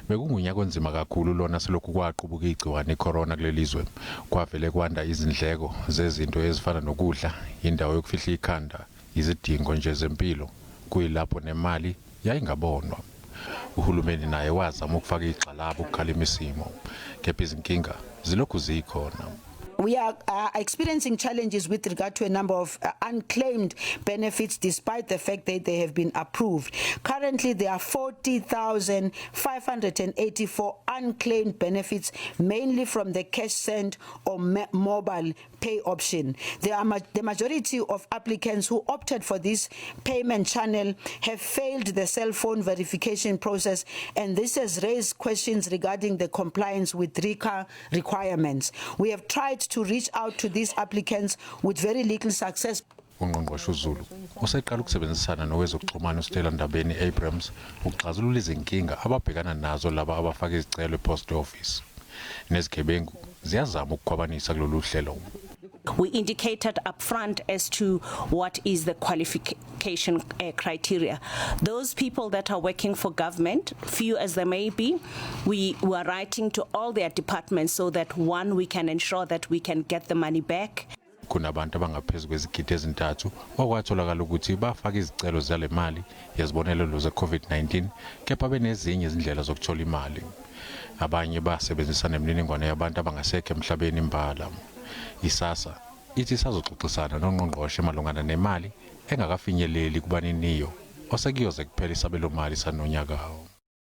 Bekungunyaka onzima kakhulu lona selokhu kwaqubuka igciwane icorona kuleli zwe. Kwavele kwanda izindleko zezinto ezifana nokudla, indawo yokufihla ikhanda, izidingo nje zempilo, kuyilapho nemali yayingabonwa. Uhulumeni naye wazama ukufaka igxalaba ukukhalima isimo, kepha izinkinga zilokhu zikhona. We are experiencing challenges with regard to a number of unclaimed benefits despite the fact that they have been approved. Currently, there are 40,584 unclaimed benefits, mainly from the cash send or mobile pay option. The majority of applicants who opted for this payment channel have failed the cell phone verification process, and this has raised questions regarding the compliance with RICA requirements. We have tried to reach out to these applicants with very little success. UNgqongqoshe uZulu useqala ukusebenzisana nowezokuxhumana uStella Ndabeni Abrams ukuxazulula izinkinga ababhekana nazo laba abafaka izicelo epost office. Nezigebengu ziyazama ukukhwabanisa kulolu hlelo. We indicated upfront as to what is the qualification criteria. Those people that are working for government, few as they may be, we were writing to all their departments so that, one, we can ensure that we can get the money back. Kunabantu abangaphezu kwezigidi ezintathu okwatholakala ukuthi bafaka izicelo zale mali yezibonelelo ze-COVID-19 kepha benezinye izindlela zokuthola imali. Abanye basebenzisa nemininingwane yabantu abangasekho emhlabeni imbala. ISASSA ithi isazoxoxisana nongqongqoshe malungana nemali engakafinyeleli kubaniniyo osekuyoze kuphela isabelomali sanonyaka.